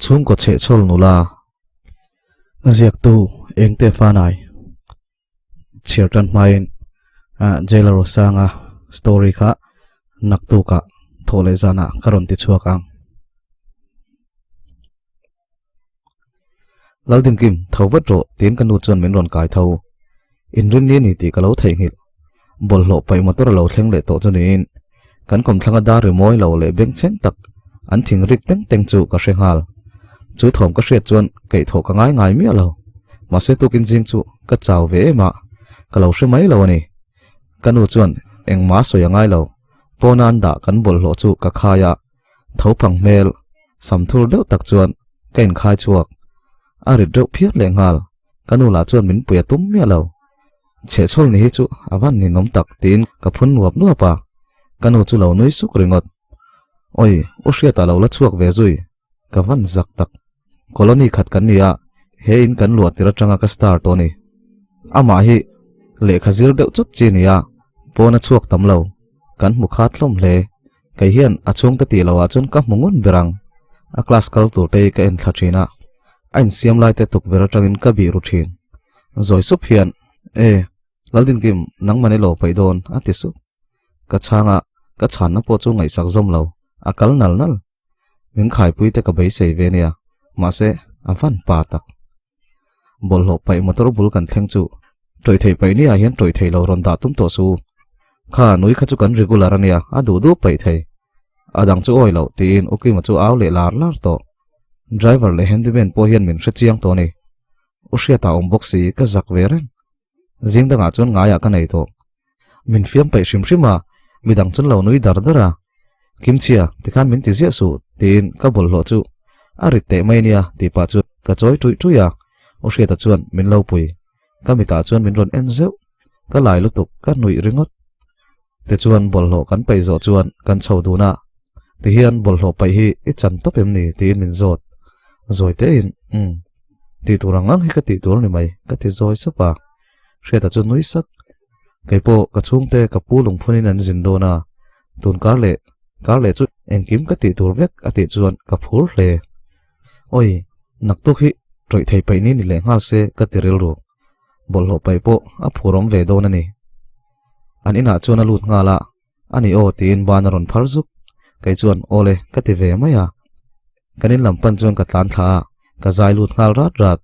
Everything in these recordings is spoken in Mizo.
Chhungkaw chhehchhawl nula ziaktu Engte Fanai chhiar tan hmain Jailer Rosanga story kha naktukah thawh leh zanah ka rawn ti chhuak ang. Laldinkim, tho vat rawh tiin ka nu chuan min rawn kai tho. Inrinni a ni tih ka lo theihnghilh. Bawlhhlawh paih motor a lo thleng leh tawh chu niin kan kawmthlanga dar ri mawi lo leh bengchheng tak an thing rik teng teng chu ka hre nghal. Chu thawm ka hriat chuan kaihthawh ka ngai ngai miah lo. Mahse tukin zing chu ka chau ve em a, ka lo hre mai lo a ni. Ka nu chuan engmah a sawi a ngai lo. Pawna an dah kan bawlhhlawh chu ka khai a. Tho phang hmel sam thur deuh tak chuan ka inkhai chhuak. A rit reuh phian leh nghal. Ka nu lah chuan min pui a tum miah lo. Chhehchhawl ni hi chu a van ninawm tak tiin ka phun nuap nuap a. Ka nu chu lo nui suk ringawt. Oi, u Hriata lo la chhuak ve zui. Ka van zak tak. Colony khat kan ni a, he in kan luah tir atanga ka star tawh a ni. Amah hi lehkha zir deuh chawt chi a ni a, pawn a chhuak tam lo. Kan hmu khat hlawm hle. Kei hian a chhungte tih loh ah chuan ka hmu ngun ber ang. A class kal tur te hi ka en thla thin a, a insiam lai te tukverh atangin ka bih ru thin. Zawi sup hian, E, Laldinkim, nangmah ni lo paih dawn, a ti sup. Ka chhang a, ka chhanna pawh chu ngaihsak zawm lo, a kal nal nal. Min khaipui te ka beisei ve nia, mahse, a van pa tak. Bawlhhlawh paih motor bul kan thleng chu tawih theih paih ni ah hian tawih theih lo rawn dah tum tawh su. Kha nui kha chu kan regular a nia, a duh duh paih thei. A dang chu awi loh tiin U Kima chu au leh lar lar tawh. Driver leh handyman pawh hian min hre chiang tawh a ni. U Hriata awm bawk si ka zak ve reng. Zing dangah chuan ngaiah ka nei tawh. Min fiam paih hrim hrim a, midang chuan lo nui dar dar a. Kimchhia, tikhan min ti ziah suh, tiin ka bawlhhlawh chu a rit teh mai nia tih pah chu ka chawi ṭuih ṭuih a. U Hriata chuan min lo pui. Ka mitah chuan min rawn en zeuh. Ka lai lutuk, ka nuih ringawt. Tichuan bawlhhlawh kan paih zawh chuan kan chho dun a, tihian bawlhhlawh paih hi i chan tawp em ni tiin min zawt. Zawi tein, Umm, tih tur ang ang hi ka tih tur a ni mai, ka ti zawi sap a. Hriata chu nui sak. Kei pawh ka chhungte ka pu lungphunin an zin dawn a, tun kar leh kar leh chu engkim ka tih tur vek a tih chuan ka phur hle. Awi, naktuk hi tawih thei paih ni ni leh nghal se ka ti rilru. Bawlhhlawh paih pawh a phurawm ve dawn a ni. An inah chuan a lut nghal a, a ni aw tiin ban a rawn phar zuk. Kei chuan aw le ka ti ve mai a. Kan in lam pan chuan ka tlan thla a, ka zai lut nghal rat rat.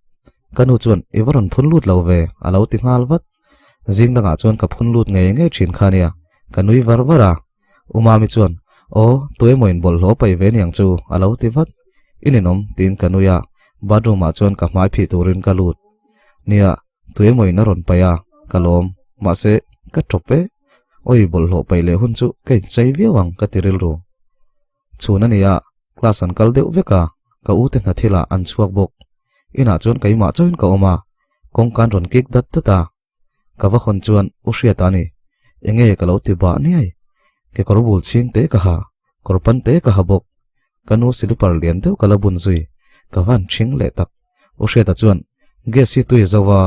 Ka nu chuan i va rawn phun lut lo ve a lo ti nghal vat. Zing dangah chuan ka phun lut ngei ngei thin kha nia, ka nui var var a. U Mami chuan aw tuemaw in bawlhhlawh paih ve niang chu a lo ti vat. I ninawm tiin ka nui a, bathroom ah chuan ka hmai phih turin ka lut. Nia, tuemaw in a rawn paih a, ka lawm. Mahse, ka tawp e. Awi bawlhhlawh paih leh hun chu ka inchei viau ang ka ti rilru. Chhun a ni a, class an kal deuh vek a, ka u te hna thilah an chhuak bawk. Inah chuan keimah chauhin ka awm a, kawngka an rawn kik dat dat a. Ka va hawn chuan u hriat a ni. Enge ka lo ti bah niai. Kekawr bul chhing te ka ha, kawr pan te ka ha bawk. Ka nu silipar lian deuh ka la bun zui, ka van ṭhing leh tak. U Hriata chuan, Gas hi tui zo va,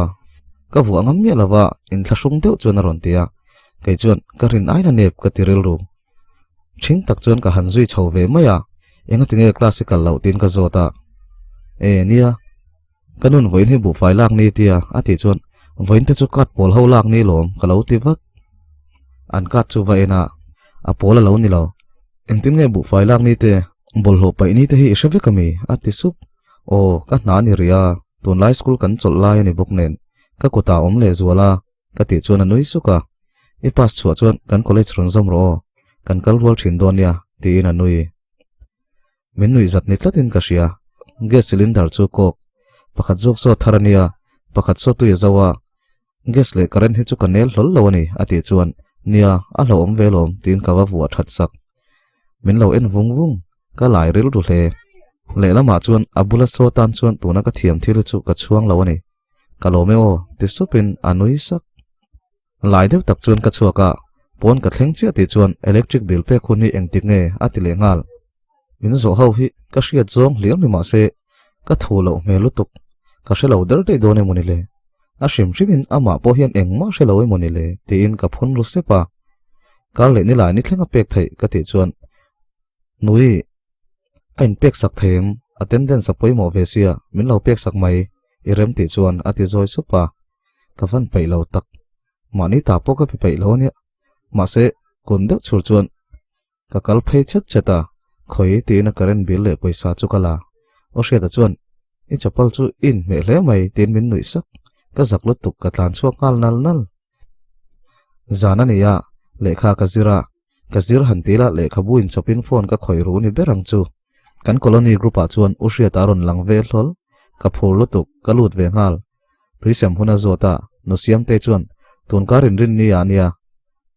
ka vuah ngam miah lova inthlahrung deuh chuan a rawn ti a. Kei chuan ka rin aina nep ka ti rilru. Ṭhing tak chuan ka han zui chho ve mai a, engati nge class i kal loh tiin ka zawt a. E nia, ka nun vawiin hi buhfai lak ni tia a tih chuan vawiin te chu cut pawl ho lak ni lawm ka lo ti vat. An cut chu va en a, a pawl a lo ni lo. Engtin nge buhfai lak ni te, bawlhhlawh paih ni te hi i hre vek ami? a ti sup. Aw, ka hna a ni rih a, tunlai school kan chawlh lai a ni bawk nen, ka kutah awm leh zual a, ka tih chuan a nui suk a. I pass chhuah chuan kan college rawn zawm rawh aw, kan kal rual thin dawn nia, tiin a nui. Min nuih zat ni tlatin ka hria. Gas cylinder chu kawk pakhat zawk saw thar a nia, pakhat saw tui a zo a. Gas leh current hi chu ka nel hlawl lo a ni, a tih chuan, Nia, a hlauhawm ve lawm, tiin ka va vuah that sak. Min lo en vung vung, ka lai rilru hle. Lehlamah chuan a bula saw tan chuan tuna ka thiam thil hi chu ka chhuang lo a ni. Ka lawm e aw, ti supin a nui sak. Lai deuh tak chuan ka chhuak a, pawn ka thleng chiah tih chuan electric bill pek hun hi engtik nge a ti leh nghal. Min zawh ho hi ka hriat zawng hliam ni mahse ka thu loh hmel lutuk, ka hre lo der daih dawn emaw ni le? A hrim hrimin amah pawh hian engmah hre lo emaw ni le tiin ka phun ru sep a. Kar leh nilai ni thleng a pek theih ka tih chuan Nui, a inpek sak thei em? attendance a pawimawh ve sia, min lo pek sak mai i rem tih chuan a ti zawi sup a, ka van peih lo tak. Mahni ta pawh ka pe peih lo ania. Mahse, kun deuh chhur chuan ka kal phei chet chet a, khawi tiin a current bill leh pawisa chu ka la. Aw Hriata chuan, I chapal chu i inhmeh hle mai tiin min nuih sak. Ka zak lutuk ka tlan chhuak nghal nal nal. Zan a ni a, lehkha ka zir a, ka zir han ti la lehkhabu inchawpin phone ka khawih ru ni ber ang chu. Kan colony group ah chuan U Hriata a rawn lang ve hlawl. Ka phur lutuk, ka lut ve nghal. Tuisem hun a zawt a, Nu Siamtei chuan, Tun kar inrin ni ah nia,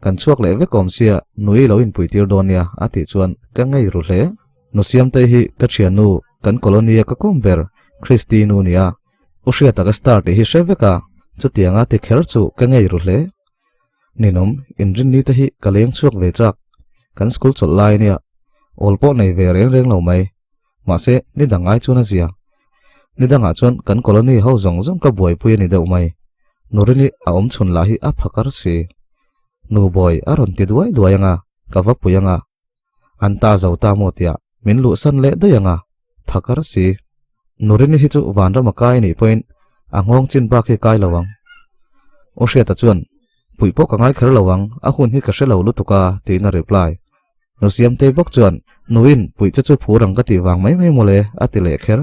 kan chhuak leh vek awm sia, nui lo inpui tir dawn nia, a tih chuan ka ngei ru hle. Nu Siamtei hi ka thiannu, kan colony a ka kawm ber, Christy nu nia. U Hriata ka star tih hi hre vek a, chutianga ti kher chu ka ngei ru hle. Ninawm, inrinni te hi ka leng chhuak ve chak. Kan school chawlh lai ania, awl pawh nei ve reng reng lo mai. Mahse, ni dang ai chuan a zia. Ni dangah chuan kan colony ho zawng zawng ka buaipui a ni deuh mai. Nurini a awm chhun lah hi a phakar si. Nu bawi a rawn ti duai duai anga, ka va pui anga. An ta zo ta maw tiah min luhsan leh daih anga, phakar si. Nurini hi chu vanram a kai anih pawhin a nghawng chin bak hi kai lo ang. Aw Hriata chuan, Puih pawh ka ngai kher lo ang, a hun hi ka hre lo lutuk a, tiin a reply. Nu Siamtei bawk chuan, Nuin, puih che chu phur ang ka tih vang mai mai mawle, a ti leh kher.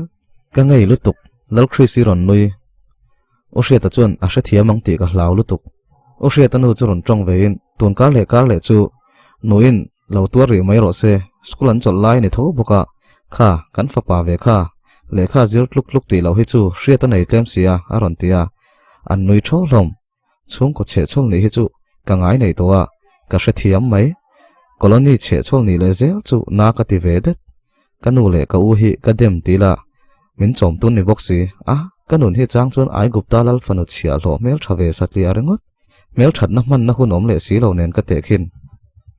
Ka ngei lutuk, Lalchris i rawn nui. Aw Hriata chuan a hrethiam ang tih ka hlau lutuk. Aw Hriata nu chu rawn tawng vein, Tun kar leh kar leh chu nuin lo tuar rih mai rawh se, school an chawlh lai a ni tho bawk a, kha, kan fapa ve kha, lehkha zir tluk tluk tih loh hi chu hriat a nei tlem si a, a rawn ti a. An nui thaw hlawm. Chhungkaw chhehchhawl nih hi chu ka ngai nei tawh a, ka hrethiam mai. Colony chhehchhawl nih leh zel chu na ka ti ve det. Ka nu leh ka u hi ka dem ti la, min chawm tun ni bawk si. A, ka nun hi chang chuan Aigupta lal fanu chhiahhlawh hmeltha ve satliah ringawt. Hmelthatna hmanna hun awm leh si lo nen ka tehkhin.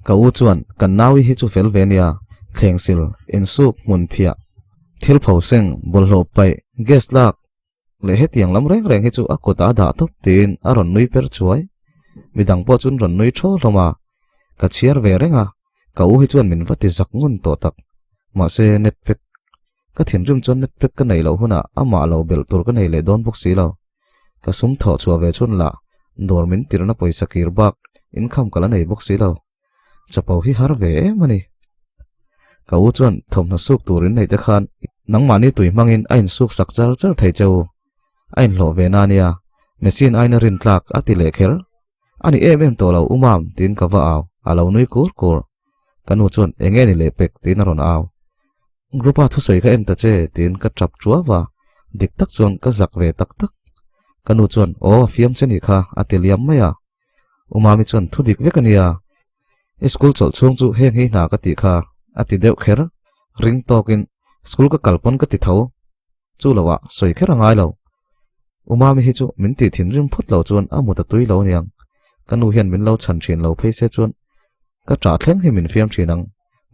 Ka u chuan kan naui hi chu fel ve nia, thlengsil, insuk, hmunphiah, thil phoseng, bawlhhlawh paih, gas lak, Leh hetiang lam reng reng hi chu a kutah a dah tawp tiin a rawn nui per chuai. Midang pawh chuan rawn nui thaw hlawm a, ka chhiar ve reng a, ka u hi chuan min va ti zak ngun tawh tak. Mahse net pack ka thinrim chuan net pack ka neih loh hunah amah lo belh tur ka nei leh dawn bawk si lo. Ka sum thawh chhuah ve chhun lah dawr min tirna pawisa kir bak income ka la nei bawk si lo. Chapo hi har ve em a ni. Ka u chuan thawmhnaw suk tur in nei te khan nangmahni tui hmangin a insuk sak char char thei che u. A inhlawh ve na nia, machine aina rin tlak a ti leh kher. A ni em em tawh lo u mam tiin ka va au, a lo nui kur kur. Ka nu chuan eng nge ni leh pek tiin a rawn au. Group a thusawi kha en ta che tiin ka tap tuau a, dik tak chuan ka zak ve tak tak. Ka nu chuan aw a fiam che nih kha a ti liam mai a. U Mami chuan thu dik vek a nia, i school chawlh chhung chu heng hi hna ka tih kha a ti deuh kher, ring tawkin school ka kal pawn ka ti tho, chu lo ah sawi kher a ngai lo. U Mami hi chu min tih thinrim phawt lo chuan a mut a tui lo aniang, ka nu hian min lo chhan thin lo phei se chuan ka ṭah thleng hi min fiam thin ang,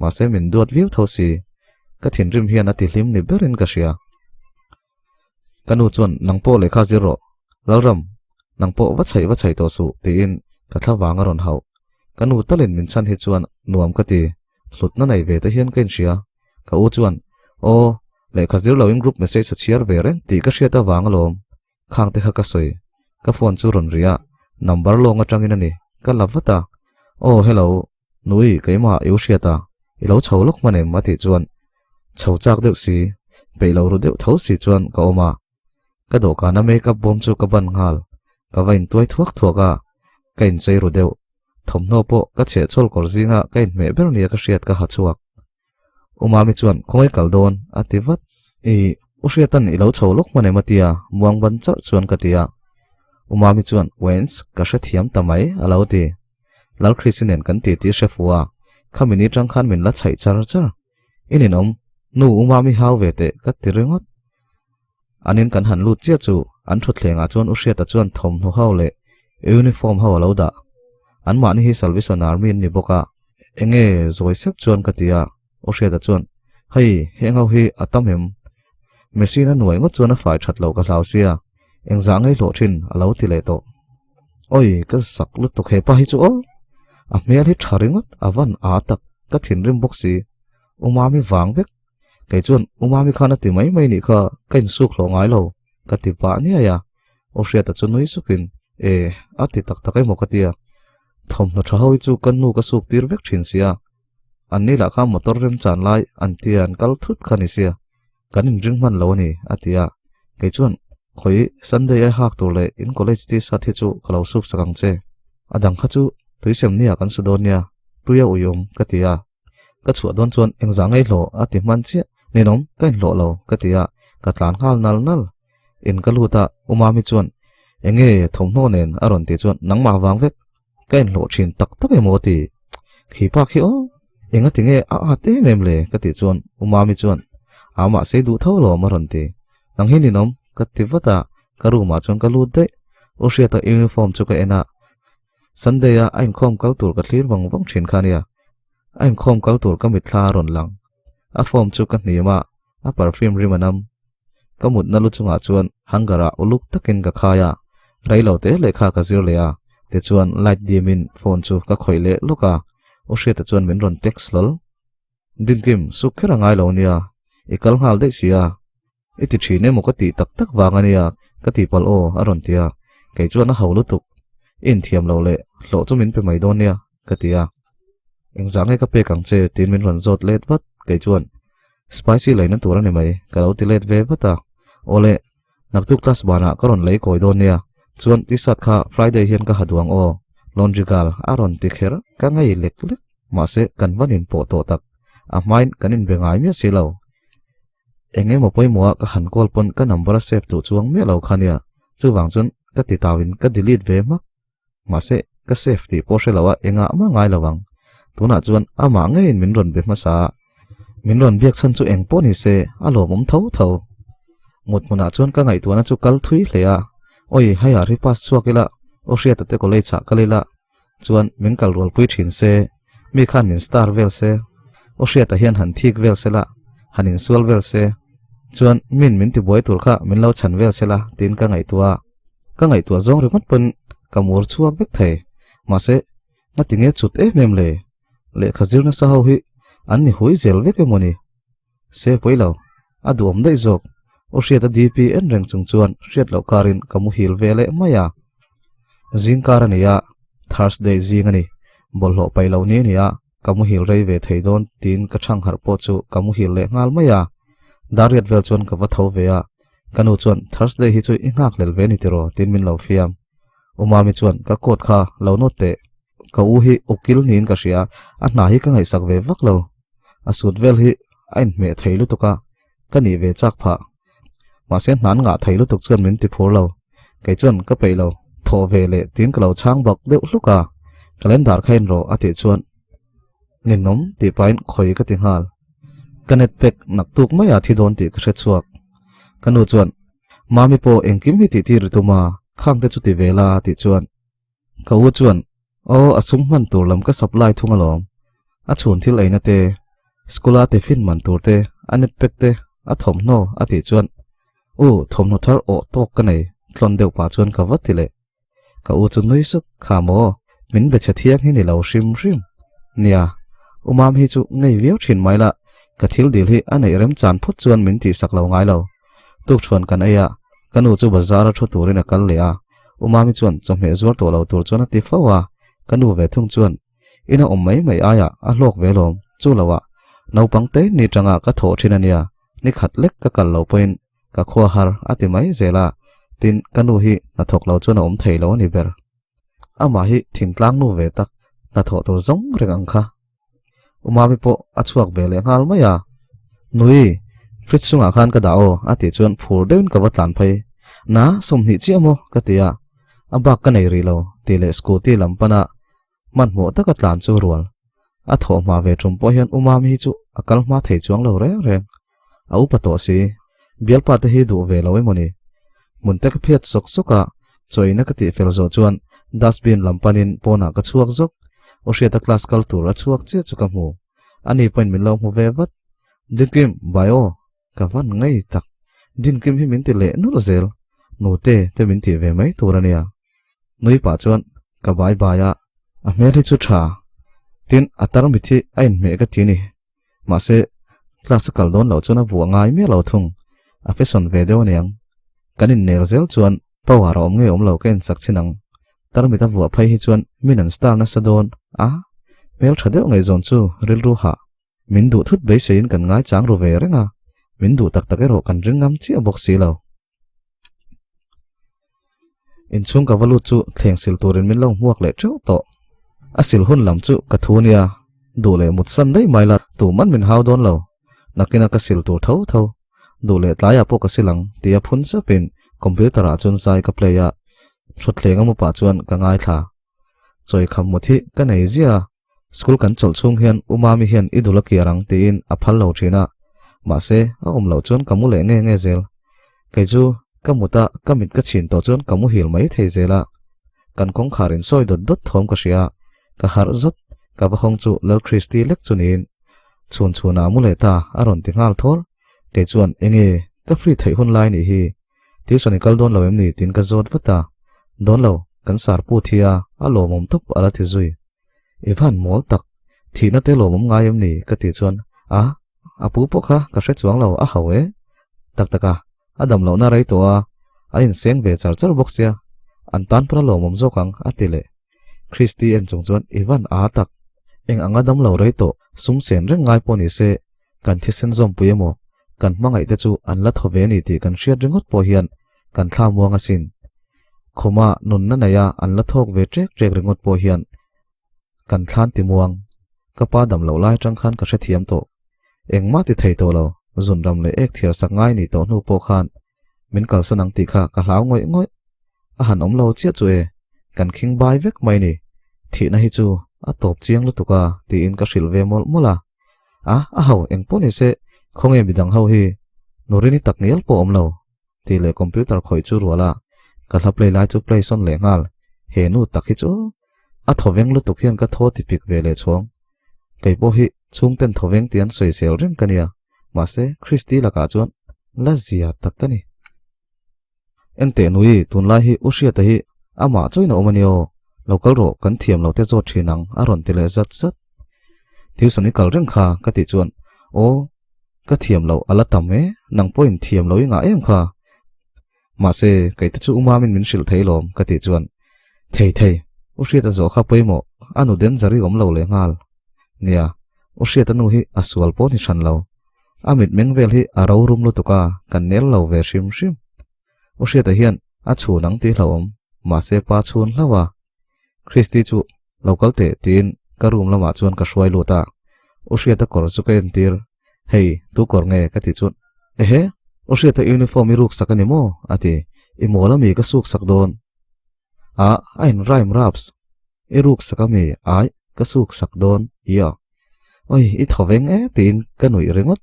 mahse min duat viau tho si, ka thinrim hian a ti hlim ni berin ka hria. Ka nu chuan, Nang pawh lehkha zir rawh, Lalram, nang pawh va chhaih va chhaih tawh suh, tiin ka thla vang a rawn hauh. Ka nu talin min chhan hi chuan nuam ka ti, hlutna nei ve te hian ka inhria. Ka u chuan, Aw, lehkha zir loin group message a chhiar ve reng tih ka hriat avang alawm, khang te kha ka sawi. Ka phone chu rawn ri a, number lawng atangin a ni, ka la vat a. Aw, hello, Nui, keimah i u hriat a, i lo chho lawk hman em? a tih chuan chho chak deuh si, peih lo ru deuh tho si chuan ka awm a. Ka dawhkana make up bawm chu ka ban nghal, ka va intuai thuak thuak a, ka inchei ru deuh. Thawmhnaw pawh ka chhehchhawl kawr zinga ka inhmeh ber nia ka hriat ka ha chhuak. U Mami chuan khawngaih kal dawn a ti vat. I U Hriatan i lo chho lawk hman em a tia muang ban charh chuan ka ti a. U Mami chuan Wens ka hrethiam ta mai a lo ti. Lalkhrisi nen kan ti tih hre fu a, khami ni tang khan min la chhaih char char. I ninawm, nu U Mami hau ve teh ka ti ringawt. An in kan han lut chiah chu an thutthlengah chuan U Hriata chuan thawmhnaw ho leh uniform ho a lo dah. Anmahni hi Salvation Army an ni bawk a. Enge zawi sep chuan ka ti a, U Hriata chuan, Hei, heng ho hi a tam em? Machine a nuai ngawt chuan a fai that loh ka hlau sia, engzah ngei hlawh thin a lo ti leh tawh. Oi, ka zak lutuk hepa hi chu aw! A hmel hi tha ringawt, a van a tak, ka thinrim bawk si. U Mami vang vek. Kei chuan U Mami khan a ti mai mai nih kha ka insuk hlawh ngai lo ka ti pah niai a. U Hriata chu nui sukin E, a ti tak tak emaw ka ti a. Thawmhnaw tha ho hi chu ka nu ka suk tir vek thin sia. An ni lah kha motor remchan lai an tia an kal thut kha ni sia. Kan inring hman lo a ni, a ti a. Kei chuan, Khawi, Sunday ai hak tur leh in college t-shirt hi chu ka lo suk sak ang che. A dang kha chu tuisem nia kan su dawn nia, tuia uiawm, ka ti a. Ka chhuah dawn chuan engzah ngei hlawh a ti hman chiah, Ninawm, ka inhlawh lo, ka ti a, ka tlan nghal nal nal. In ka lut a, U Mami chuan, Enge, thawmhnaw nen a rawn tih chuan nangmah vang vek. Ka inhlawh thin tak tak emaw ti. Khi pa khi aw, enga tinge a at em em le ka tih chuan U Mami chuan a mahse duh tho lawm a rawn ti. Nang hi ninawm ka ti vat a, ka room ah chuan ka lut daih. U Hriata uniform chu ka en a, Sunday a a inkhawm kal tur ka thlir vang vang thin kha nia. A inkhawm kal tur ka mitthla a rawn lang. A form chu ka hnim a, a perfume rim a nam. Ka mutna lu chungah chuan hanger ah uluk takin ka khai a, reilo te lehkha ka zir leh a, tichuan light dim in phone chu ka khawih leh lawk a, U Hriata chuan min rawn text hlawl. Dinkim, suk kher a ngai lo nia, i kal nghal daih si a, i ti thin emaw ka tih tak tak vang a nia, ka tihpalh aw a rawn ti a, kei chuan a ho lutuk, i inthiam lo leh hlawh chu min pe mai dawn nia, ka ti a. Engzah nge ka pek ang che tiin min rawn zawt let vat, kei chuan Spicy leina tur a ni mai, ka lo ti let ve vat a. Awle, naktuk class banah ka rawn lei kawi dawn nia, chuan t-shirt kha Friday hian ka ha duh ang aw, laundry girl a rawn ti kher, ka ngei lek lek, mahse kan van inpawh tawh tak, a hmain kan inbe ngai miah si lo. Eng emaw pawimawh a ka han call pawn ka number a save duh chuang miah lo kha nia, chuvang chuan ka ti tauin ka delete ve hmak. Mahse, ka save tih pawh hre lo a, engah mah ngai lo ang. Tunah chuan amah ngeiin min rawn be hmasa a, min rawn biak chhan chu eng pawh ni se, a lawmawm tho tho. Mut hmunah chuan ka ngaihtuahna chu kal thui hle a, Awi, haiah ri pass chhuak ila, aw Hriata te college ah kal ila, chuan min kal rualpui thin se, mi khan min star vel se, aw Hriata hian han thik vel se la, han insual vel se, chuan min min tibuai tur kha min lo chhan vel se la tiin ka ngaihtuah a. Ka ngaihtuah zawng ringawt pawn ka mur chhuak vek thei. Mahse, ngati nge chut em em le? Lehkha zir nasa ho hi an ni hui zel vek emaw ni? Se pawi lo, a duhawm daih zawk. U Hriata DP en reng chung chuan hriat loh karin ka muhil ve leh mai a. Zing kar a ni a, Thursday zing a ni. Bawlhhlawh paih loh ni a ni a, ka muhil rei ve thei dawn tiin ka chhang harh pawh chu ka muhil leh nghal mai a. Dariat vel chuan ka va tho ve a, Ka nu chuan Thursday hi chu i nghak lel ve ni tiraw tiin min lo fiam. U Mami chuan ka coat kha lo nawt teh. Ka u hi ukil niin ka hria, a hna hi ka ngaihsak ve vak lo. A sut vel hi a inhmeh thei lutuk a, ka nih ve chak phah. Mahse hna an ngah thei lutuk chuan min ti phur lo. Kei chuan ka peih lo, thawh ve leh tiin ka lo chhang bak deuh hluk a. Calendar kha en rawh a tih chuan Ninawm tih pahin khawi ka ti nghal. Ka net pack naktuk mai a thi dawn tih ka hre chhuak. Ka nu chuan, Mami pawh engkim hi tih tir i tum a, khang te chu ti ve la tih chuan. Ka u chuan, Aw a sum hman tur lam ka supply thung alawm. A chhun thil eina te, school a tiffin man tur te, a net pack te, a thawmhnaw a tih chuan, U thawmhnaw thar awh tawk ka nei, tlawn deuh pah chuan ka va ti leh. Ka u chu nui suk, Kha maw, min be chhe thiang hi ni lo hrim hrim. Nia, u Mam hi chu ngei viau thin mai la, ka thil dil hi a neih remchan phawt chuan min tihsak lo ngai lo. Tukṭhuan kan ei a, ka nu chu bazar a thu turin a kal leh a, u Mami chuan chawhmeh zuar tawh lo tur chuan a ti fo a, ka nu ve thung chuan ina awm mai mai aiah a hlawk ve lawm, chu loah naupang te ni tanga ka thawh thin a nia, ni khat lek ka kal lo pawhin Ka khua har a ti mai zel a, tin ka nu hi hnathawk lo chuan a awm thei lo a ni ber. Amah hi thingtlang nu ve tak, hnathawh tur zawng reng ang kha. U Mami pawh a chhuak ve leh nghal mai a. Nui, fridge chungah khan ka dah aw a tih chuan phur deuhin ka va tlan phei. Na, 20 chiah maw? ka ti a. A bak ka nei rih lo tih leh scooty lam pana Hmanhmawh taka tlan chu rual a thawh hma ve tum pawh hian U Mami hi chu a kal hma thei chuang lo reng reng. A upa tawh si, bialpa te hi duh ve lo emaw ni? Hmun te ka phiat sawk sawk a, chawina ka tih fel zawh chuan dustbin lam panin pawnah ka chhuak zawk. U Hriata class kal tur a chhuak chiah chu ka hmu. Ani pawhin min lo hmu ve vat. Dinkim, bai aw! Ka van ngei tak. Dinkim hi min ti leh nulh zel. Nute te min tih ve mai tur a nia. Nui pah chuan ka bai bai a, a hmel hi chu tha. Tin, a tarmit hi a inhmeh ka ti ni. Mahse, Class a kal dawn loh chuan a vuah ngai miah lo thung. A fashion ve deuh aniang. Kan innel zel chuan power a awm nge awm lo ka insak chhin ang. Tarmit a vuah phei hi chuan min an star nasa dawn a, hmeltha deuh ngaihzawn chu rilru hah. Min duh thut beiseiin kan ngaichang ru ve reng a, min duh tak tak erawh kan ring ngam chiah bawk si lo. Inchhung ka va lut chu thleng sil turin min lo hmuak leh teuh tawh. A sil hun lam chu ka thu nia, duh leh mut san daih mai la tuman min hau dawn lo. Nakina ka sil tur tho tho, duh leh tlaiah pawh ka sil ang tia phun sapin computer ah chuan zai ka play a, thutthleng a mu pah chuan ka ngaithla. Chawi kham mut hi ka nei zia a, School kan chawlh chhung hian U Mami hian i dul a kiar ang tiin a phal lo thin a, mahse a awm loh chuan ka mu leh nge nge zel. Kei chu ka mut a, ka mit ka chhin tawh chuan ka muhil mai thei zel a. Kan kawngkhar in sawi dawt dawt thawm ka hria a, ka harh zawt, ka va hawng chu Lal Christy lek chu niin chhun chhunah a mu leh ta a rawn ti nghal thawr. Kei chuan enge ka free theih hun lai nih hi Tuition i kal dawn lo em ni tiin ka zawt vat a, dawn lo, kan sar pu thi a, a lawmawm tawp a la ti zui. I van mawl tak, thihna te lawmawm ngai em ni ka tih chuan, a, a pu pawh kha ka hre chuang lo, a hau e. Tak tak a, a dam lohna rei tawh a, an inseng ve char char bawk sia, an tan pawn a lawmawm zawk ang a ti leh. Christy en chung chuan i van a tak, eng anga dam lo rei tawh sum sen reng ngai pawh ni se, kan thisen zawmpui emaw kan hmangaih te chu an la thaw ve a ni tih kan hriat ringawt pawh hian kan thla muang asin. Khuma nunna neia an la thawk ve ṭek ṭek ringawt pawh hian kan thlan ti muang. Ka pa dam loh lai aṭang khan ka hrethiam tawh. Engmah ti thei tawh lo, zunram leh ek thiar sak ngai nih tawh hnu pawh khan min kalsan ang tih kha ka hlau ngawih ngawih. A han awm lo chiah chu e, kan khing bai vek mai ni. Thihna hi chu a tawp chiang lutuk a tiin ka hrilh ve mawlh mawlh a. A, a ho eng pawh ni se, khawnge midang ho hi Nurini tak ngial pawh awm lo tih leh computer khawih chu rual a, ka hla play lai chu play sawn leh nghal, he nu tak hi chu a thawveng lutuk hian ka thaw ti pik ve leh chhuang. Kei pawh hi chhungten thawveng tih an sawisel reng ka nia, mahse Christy lakah chuan la zia tak ka ni. Enteh nui, tunlai hi U Hriata hi amah chawin a awm a ni aw, lo kal rawh kan thiam lo te zawt thin ang a rawn ti leh zat zat. Tuition i kal reng kha ka tih chuan aw ka thiam loh a la tam e, nang pawhin thiam lo i ngah em kha. Mahse kei te chu U Mamin min hrilh thei lawm ka tih chuan thei thei, U Hriata zawh kha pawimawh a nu den zari awm lo leh nghal. Nia, U Hriata nu hi a sual pawh ni hran lo. A mitmeng vel hi a ro rum lutuk a, kan nel lo ve hrim hrim. U Hriata hian a chhun ang tih hlauhawm, mahse pa chhun hlauh a. Christy chu lo kal teh tiin ka room lamah chuan ka hruai lut a. U Hriata kawr chu ka entir, Hei, tu kawr nge? ka tih chuan, Ehe, U Hriata uniform i ruk sak a ni maw? a ti. I mawl ami ka suk sak dawn? A, a in rhyme raps. I ruk sak ami? Ai, ka suk sak dawn. Ia. Oi, i thaw veng e tiin ka nuih ringawt.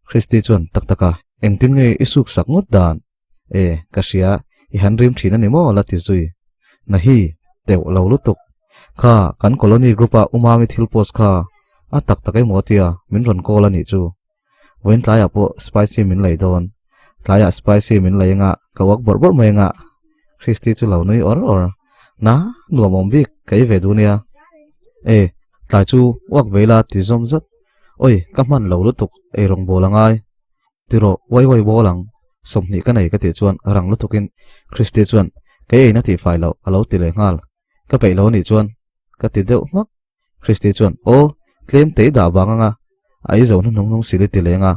Christy chuan tak tak a, engtin nge i suk sak ngawt dan? E, ka hria, i han rim thin a ni maw la ti zui. Nahi, teuh lo lutuk. Kha, kan colony group a Umami thil post kha a tak tak emaw tia min rawn call a nih chu. Vawiin tlaiah pawh spicy min lei dawn. Tlaiah spicy min lei anga ka uak bawrh bawrh mai anga Christy chu lo nui awr awr. Na, nuam awm bik ka ei ve duh nia. E, tlai chu uak ve ila ti zawm zat. Oi, ka hman lo lutuk, ei rawng bawl a ngai. Tirawh, uai uai bawl ang. 20 ka nei ka tih chuan rang lutukin Christy chuan kei eina tih fai loh a lo ti leh nghal. Ka peih lo anih chuan ka ti deuh hmak. Christy chuan, Aw, tlem te i dah vang anga, a i zo hnuhnung hnung sil i ti leng a.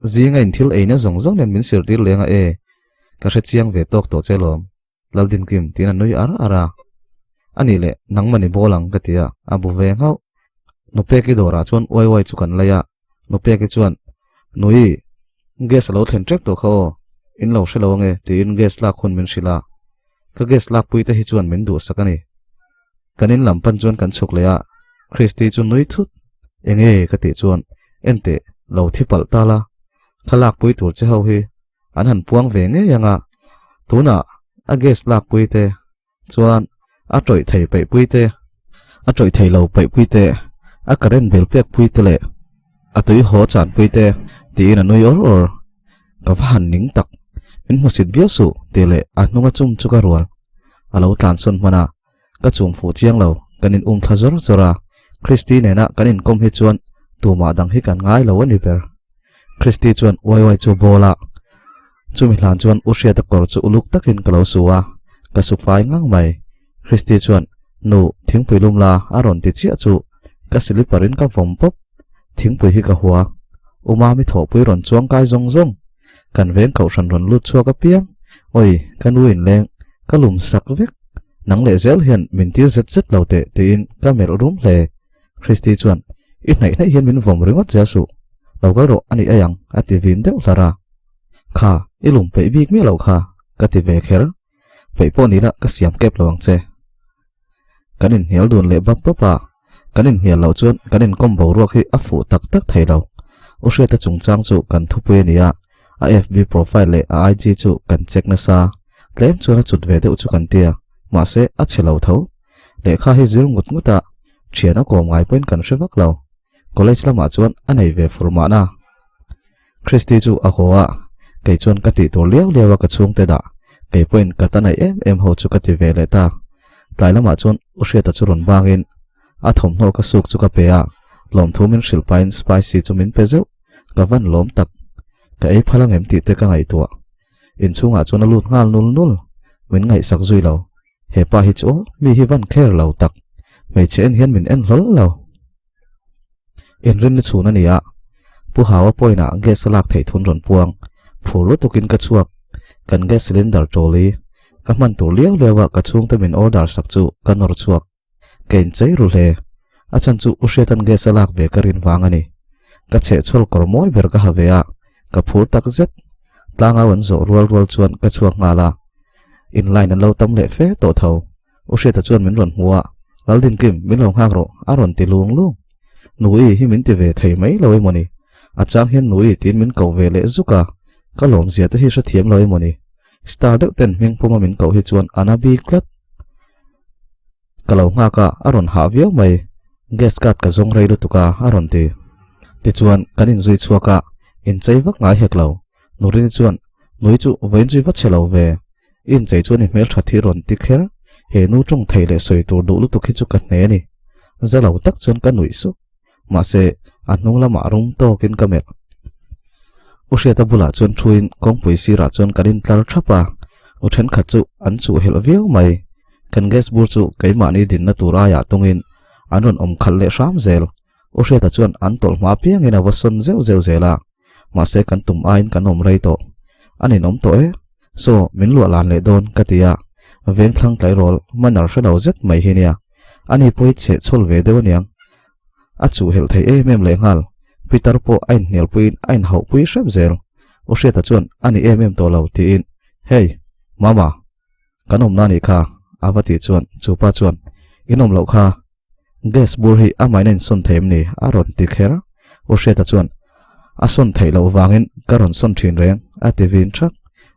Zinga in thil eina zawng zawng nen min sirtir leng a e, ka hre chiang ve tawk tawh che lawm, Laldinkim tiin a nui ar ar a. Anih leh, nangmah ni bawl ang ka ti a, a bu ve nghauh. Nupeki dawrah chuan uai uai chu kan lei a, Nupeki chuan, Nui, gas a lo thlen tep tawh kha aw, in lo hre lo ange tiin gas lak hun min hrilh a. Ka gas lakpui te hi chuan min duhsak a ni. Kan in lam pan chuan kan chhuk leh a, Christy chu nui thut. Enge ka tih chuan, Enteh, lo thi palh ta la, thlalak pui tur che ho hi an han puang ve ngei ang a, tunah a gas lakpui te chuan a tawih thei peih pui te, a tawih thei lo peih pui te, a current bel pek pui te leh a tui haw chan pui te tiin a nui awr awr. Ka va han ning tak, min hmusit viau suh tih leh a hnunga chum chu ka rual. A lo tlansawn hman a, ka chung fuh chiang lo, kan in um thla zawr zawr a, Christy nena kan inkawm hi chuan tumah dang hi kan ngai lo a ni ber. Christy chuan uai uai chu bawl a, chumi hlan chuan u Hriata kawr chu uluk takin ka lo su a, ka su fai ngang mai. Christy chuan, Nu, thingpui lum la a rawn ti chiah chu ka slipper in ka vawm pawp. Thingpui hi ka hua. U Mami thawhpui rawn chuang kai zawng zawng. Kan veng kohhran rawn lut chhuak apiang. Oi, ka nu inleng, ka lum sak vek. Nang leh zel hian min tir zet zet lo teh tiin ka melh rum hle. Christy chuan, I hnaih hnaih hian min vawm ringawt zel suh. Lo kal rawh a nih ai ang, a ti vin deuh hlar a. Kha, i lum peih bik miah loh kha, ka ti ve kher. Peih pawh ni la ka siam kep lo ang che. Kan inhnial dun leh bap bap a, kan inhnial loh chuan kan inkawm boruak hi a fuh tak tak thei lo. U Hriata chungchang chu kan thupui a ni a, a FB profile leh a IG chu kan check nasa. Tlem chuan a cut ve deuh chu kan tia, mahse a chhe lo tho. Lehkha hi zir ngut ngut a, thian a kawm ngai pawhin kan hre vak lo. College lamah chuan a nei ve fur mahna. Christy chu a haw a, kei chuan ka tih tur liau liau a ka chhungte dah, kei pawhin ka ta naih em em ho chu ka ti ve leh ta. Tlai lamah chuan U Hriata chu rawn bangin a thawmhnaw ka suk chu ka pe a, lawmthu min hrilh pahin spicy chu min pe zeuh, ka van lawm tak. Ka ei phal angem tih te ka ngaihtuah. Inchhungah chuan a lut nghal nul nul, min ngaihsak zui lo. He pa hi chu aw, mi hi van care lo tak. Hmeichhe en hian min en hlawl lo. Inrinni chhun a ni a, Pu Hawa pawhin ah gas a lak theih thun rawn puang. Phur lutukin ka chhuak. Kan gas cylinder trolley ka hman tur liau liau a ka chhungte min order sak chu ka nawr chhuak. Ka inchei ru hle. A chhan chu U Hriatan gas a lak ve ka rin vang a ni. Ka chhehchhawl kawr mawi ber ka ha ve a, ka phur tak zet. Tlangau an zawh rual rual chuan ka chhuak nghal a. In line an lo tam leh fe tawh tho. U Hriata chuan min rawn hmu a, Laldinkim, min lo nghak rawh, a rawn ti lung lung. Nui hi min ti ve thei mai lo emaw ni? A chang hian Nui tiin min koh ve leh zuk a, ka lawmzia te hi hrethiam lo emaw ni? Star deuh ten hming puma min koh hi chuan a na bik tlat. Ka lo nghak a, a rawn hah viau mai. Gas card ka zawng rei lutuk a, a rawn ti. Tichuan, kan inzui chhuak a, inchei vak ngai hek lo. Nurini chuan, Nui chu vawiin zui va che lo ve. I inchei chuan i hmeltha thi rawn ti kher. He nu tawng thei leh sawi tur duh lutuk hi chu ka hne a ni. Za lo tak chuan ka nuih sup. Mahse, a hnung lamah rum tawkin ka melh. U Hriata bulah chuan thuin kawngpui sirah chuan kan intlar thap a. U thenkhat chu an chuh helh viau mai. Kan gas bur chu keimahni dinna tur aiah tungin an rawn awm khalh leh hram zel. U Hriata chuan an tawlh hma piangin a va sawn zeuh zeuh zel a. Mahse kan tum aiin kan awm rei tawh. A ninawm tawh e. Saw, min luah lan leh dawn ka ti a. Vengthlang tlairawl manner hre lo zet mai hi nia. Ani pawh hi chheh chhawl ve deuh aniang. A chuh helh thei em em lehnghal. Peter pawh a inhnialpuiin a inhauhpui hrep zel. U Hriata chuan a ni em em tawh lo tiin, Hey, Mama, kan awmna anih kha, a va tih chuan chupa chuan, In awm loh kha, gas bur hi amahin a insawn thei em ni? a rawn ti kher. U Hriata chuan, A sawn theih loh vangin ka rawn sawn thin reng, a ti vin thak.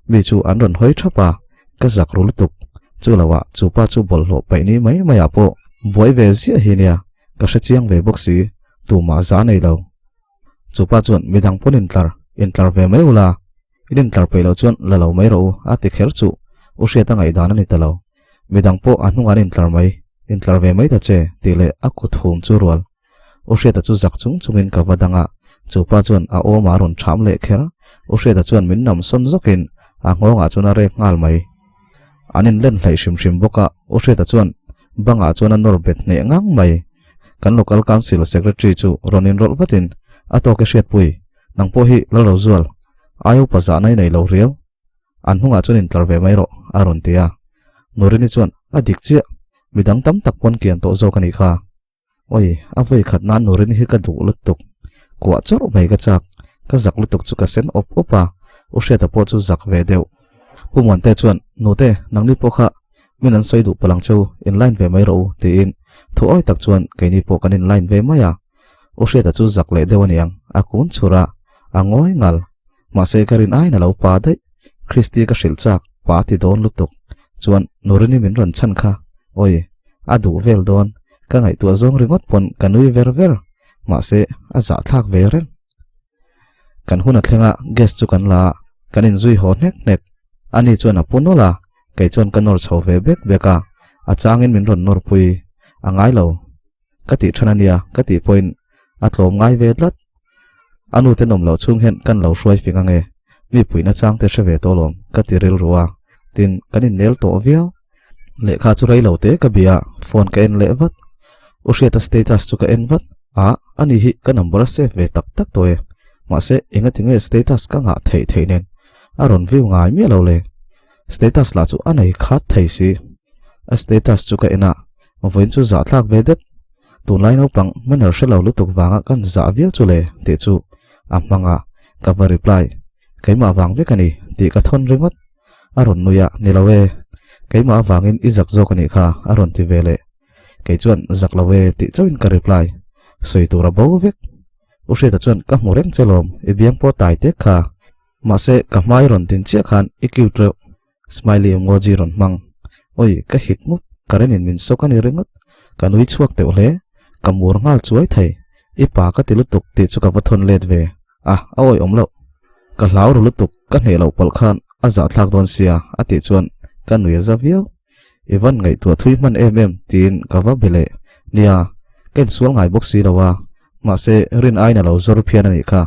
Mi chu an rawn hawi thap a, ka zak ru lutuk. Chu loah chupa chu bawlhhlawh paih ni mai maiah pawh buai ve ziah hi nia, ka hre chiang ve bawk si, tumah za nei lo. Chupa chuan midang pawn intlar, intlar ve mai ula, in intlar peih loh chuan la lo mai rawh u, a ti kher chuh. U Hriata ngaihdan a ni ta lo. Midang pawh a hnungah an intlar mai, intlar ve mai ta che, tih leh a kut hum chu rual. U Hriata chu zak chung chungin ka va dang a, chupa chuan a awmah a rawn ṭham leh kher. U Hriata chuan min nam sawn zawkin a nghawngah chuan a rek nghal mai. An inlen hleih hrim hrim bawk a, U Hriata chuan bangah chuan a nawr bet hneh ngang mai. Kan Local Council Secretary chu rawn inrawlh vatin a tawk e Hriatpui, nang pawh hi Lalrozual, aia upa zahna i nei lo riau. An hnungah chuan intlar ve mai rawh, a rawn ti a. Nurini chuan, A dik chiah, midang tam tak pawn kian tawh zawk a nih kha. Oi, a vawi khat nan Nurini hi ka duh lutuk. Kuah chawrh mai ka chak. Ka zak lutuk chu ka sen awp awp a, U Hriata pawh chu zak ve deuh. Pu Muante chuan, Nute, nangni pawh kha min an sawi duh palang cheu, in line ve mai rawh u, tiin thu awi tak chuan keini pawh kan in line ve mai a. U Hriata chu zak leh deuh aniang, a kun chhur a, a ngawi ngal. Mahse ka rin aiin a lo pa daih. Christy ka hrilh chak, pa ti dawn lutuk. Chuan Nurini min rawn chhan kha, oi, a duh vel dawn. Ka ngaihtuah zawng ringawt pawn ka nui ver ver. Mahse a zahthlak ve reng. Kan hun a thleng a, gas chu kan la a, kan inzui haw hnek hnek. Ani chuan a pu nawlh a, kei chuan ka nawr chho ve bek bek a, a changin min rawn nawrpui a ngai lo. Ka tih than a nia, ka tih pawhin a tlawm ngai ve tlat. A nu tenawm loh chhung hian kan lo hruai fing ange, mi puihna chang te hre ve tawh lawm ka ti rilru a, tin kan innel tawh viau. Lehkha chu rei lo te ka bia, phone ka en leh vat. U Hriata status chu ka en vat, ah ani hi ka number a save ve tak tak tawh e, mahse engati nge status ka ngah theih theih nen a rawn view ngai miah lo le. Status lah chu a nei khat thei si. A status chu ka en a, vawiin chu zahthlak ve det. Tunlai naupang manner hre lo lutuk vanga kan zah viau chu le tih chu a hmang a, ka va reply, Keimah vang vek a ni tih ka thawn ringawt. A rawn nui a, Ni lo e, keimah avangin i zak zawk a nih kha a rawn ti ve leh. Kei chuan zak lo e tih chauhin ka reply, sawi tur a bo vek. U Hriata chuan ka hmu reng che lawm, i biang pawh tai tek kha. Mahse ka hmai rawn din chiah khan i cute reuh. Smiley emoji rawn hmang. Oi, ka hit mup, current in min sawk a ni ringawt. Ka nui chhuak teuh hle. Ka mur nghal chuai thei. I pa ka ti lutuk tih chu ka va thawn let ve. A, a awih awm loh. Ka hlau ru lutuk, ka hneh loh palh khan a zahthlak dawn sia a tih chuan ka nui a za viau. I van ngaihtuah thui hman em em tiin ka va be leh. Nia, ka insual ngai bawk si lo a, mahse rin aiin a lo zawr phian a nih kha.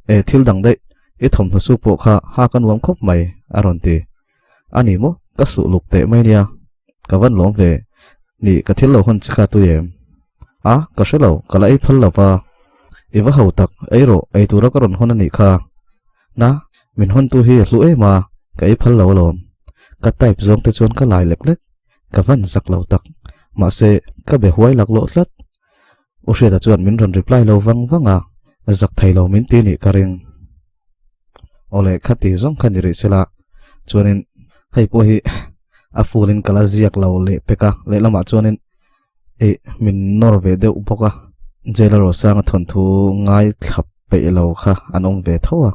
E, thil dang daih, i thawmhnaw su pawh kha ha ka nuam khawp mai, a rawn ti. A ni maw, ka suh luk teh mai nia. Ka van lawm ve. Ni, ka thil lo hawn che kha tui em? A, ka hre lo, ka la ei phal lo va. I va ho tak, ei rawh, ei tura ka rawn hawn a nih kha. Na, min hawntu hi a hlu em a, ka ei phal lo alawm. Ka type zawng te chuan ka lai lek lek. Ka van zak lo tak. Mahse, ka be huai laklawh tlat. U Hriata chuan min rawn reply lo vang vang a, zak thei lo min ti nih ka ring. Awle kha ti zawng kha ni rih sela, chuanin hei pawh hi a full in ka la ziak lo leh pek a, lehlamah chuanin ih min nawr ve deuh bawk a, Jail-a Rosanga thawnthu ngai thlap peih lo kha an awm ve tho a,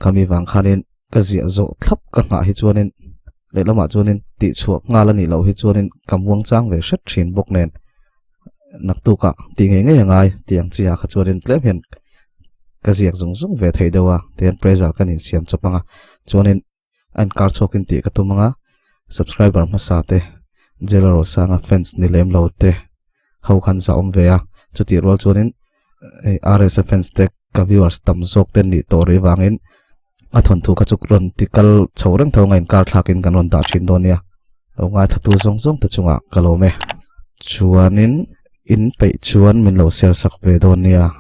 khami vang khanin ka ziah zawh thlap ka nghah hi chuanin lehlamah chuanin tihchhuah nghal a nih loh hi chuanin ka muang chang ve hret thin bawk nen. Naktukah tih ngei ngei a ngai tih ang chi ah kha chuanin tlem hian ka ziak zung zung ve thei deuh a tihian pressure kan insiam chawp ang a chuanin a inkar chhuakin tih ka tum ang a subscriber hmasa te Jailer Rosanga fans ni lem lo te ho khan za awm ve a chutih rual chuanin hei RSA fans te ka viewers tam zawk te nih tawh rih vangin a thawnthu kha chu rawn ti kal chho reng tho anga inkar thlakin kan rawn dah thin dawn nia lo ngaithla zawng zawng te chungah ka lawm e chuanin in peih chuan min lo share sak ve dawn nia.